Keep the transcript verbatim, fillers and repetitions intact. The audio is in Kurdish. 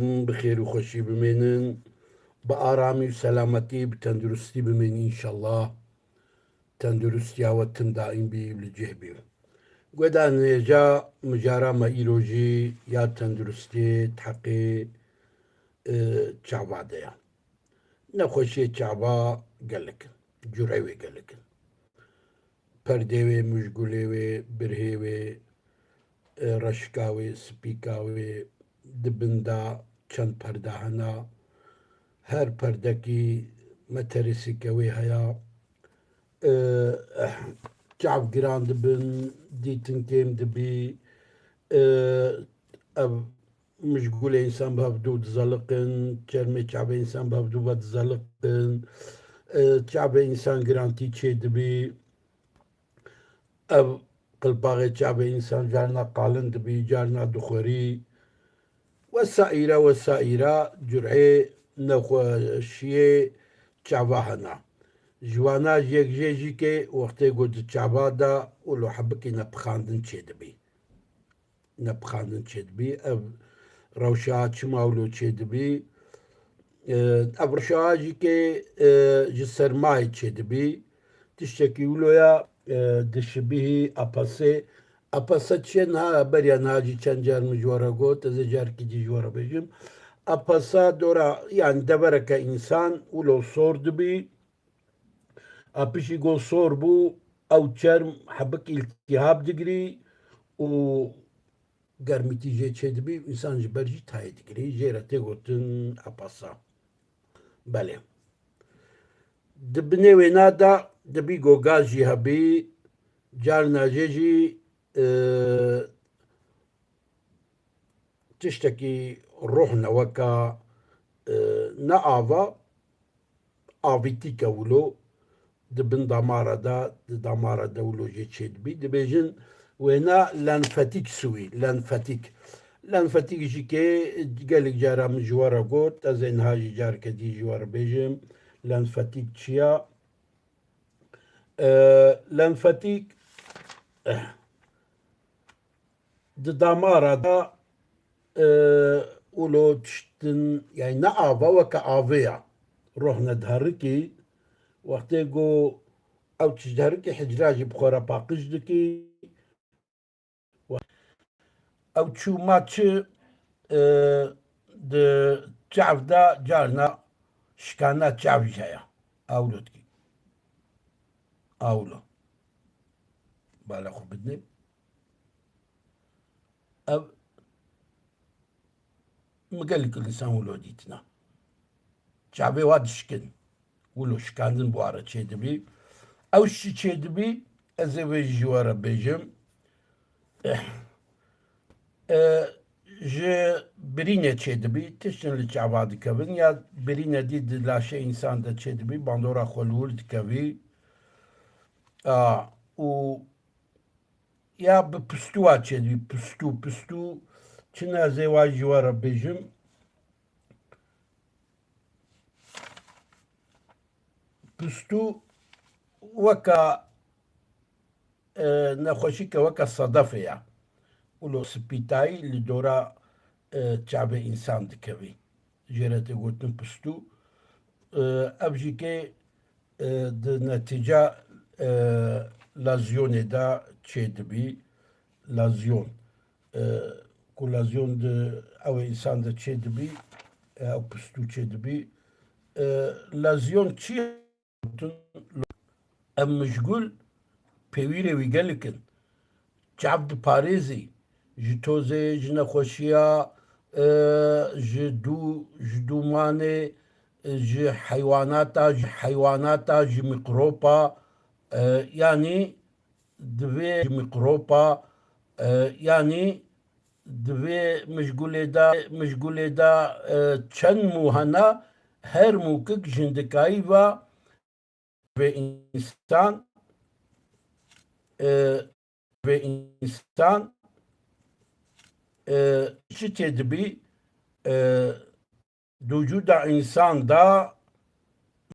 Bi xêr û xweşî bimênin, bi aramî û selametî, bi tenduristî bimênin înşallah. Tenduristiya we tim daîm bî û li cih bî. Guhdarên hêja, mijara me îro jî ya tenduristiyê di heqê, e, çava de ye. Nexweşiyê çava gelek in, cureyê wê gelek in. Perdê wê, mijgulê wê, birhê wê, e, reşika wê, spîka wê, di bin de çend perde hene. Her perdekî meterê sike wê heye. E, çav giran dibin, dîtin kêm dibî. E, ev mijgulê însan bi hevdû dizeliqin, çermê çavê însan bi hevdû ve dizeliqin, e, çavê însan girantî çêdibî, ev qilpaxê çavê însan carna qalin dibî, carna dixwerî. Wesaîra, wesaîra cureyê nexweşiyê çava hene. Ji wana yek jê jî ke wextê ku di çava de wilo hebikî nepixandin çêdibî. Nepixandin çêdibî. Ev rewşa çima wilo çêdibî? E, ev rewşa jî ke, e, ji sermayê çêdibî. Tiştekî wilo ya, e, dişibîhî apasê. Apasa çi ye niha, beriya niha jî çend car min ji we re got, ez ê carekî dî ji we re bêjim. Apasa dora, yani devereke însan wilo sor dibî. A piştî ku sor bû, ew çerm hebik îltîhab digirî û germîtî jê çêdibî û însan ji ber jî tayê digirî. Jê re tê gotin apasa. Belê. Di binê wêna de dibî ku gaz jî hebî, carna jê jî, e, tiştekî ruhne weka, e, ne ava, avîtîke wilo di bin damara de, di damara de wilo jê çêdibî. Dibêjin wêna lenfetîk siwî, lenfetîk. Lenfetîk jî ke gelek cara min ji we re got, ez ê niha jî careke dî ji we re bêjim. Lenfetîk çi ya? E, lenfetîk, eh, di damara de, e, wilo tiştin, yani ne ava, weke avê ya. Roh ne diherikî, wextê ku ew tişt diherikî, hicra jî bi xwe re paqij dikî. Ew çûma çi, e, di çav de carna şikana çav jî heye. Awlo dikî. Awlo. Bala xwe bidinê. Ev min gelek insan wilo dîtina. Çavê wa dişkin. Wilo şikandin bi wa re çêdibî. Ew şi çêdibî, ez ê vê ji we re bêjim. Eh, e, ji birînê çêdibî, tiştin li çava dikevin ya birîne dî di laşê însan de çêdibî, bandora xwe li wir dikevî. A, û ya bi pistû wa çêdibî, pistû, pistû, çi ne ez ê wa ji we re bêjim. Pistû weka, e, nexweşîke weka sedefê ya. Wilo spîtayî li dora, e, çavê însan dikevî. Jê re tê gotin pistû. E, ev jî ke, e, di netîca, e, lazyonê de çêdibî. Lazyon. E, ku lazyon di ew însan de çêdibî, e, ew pistû çêdibî. E, lazyon çi ye? Ev mijgul pêwîrê wî gelek in. Çav diparêzî ji tozê, ji nexweşiya, e, ji dû, ji dûmanê, e, ji heywanata, ji heywanata, ji mîkropa, e, yanî divê ji mîkropa, e, yanî di vê mijgulê de, mijgulê de, e, çend mû hene, her mûkik jindikayî ve vê însan, e, vê însan, e, çi çêdibî, e, di wicûda însan de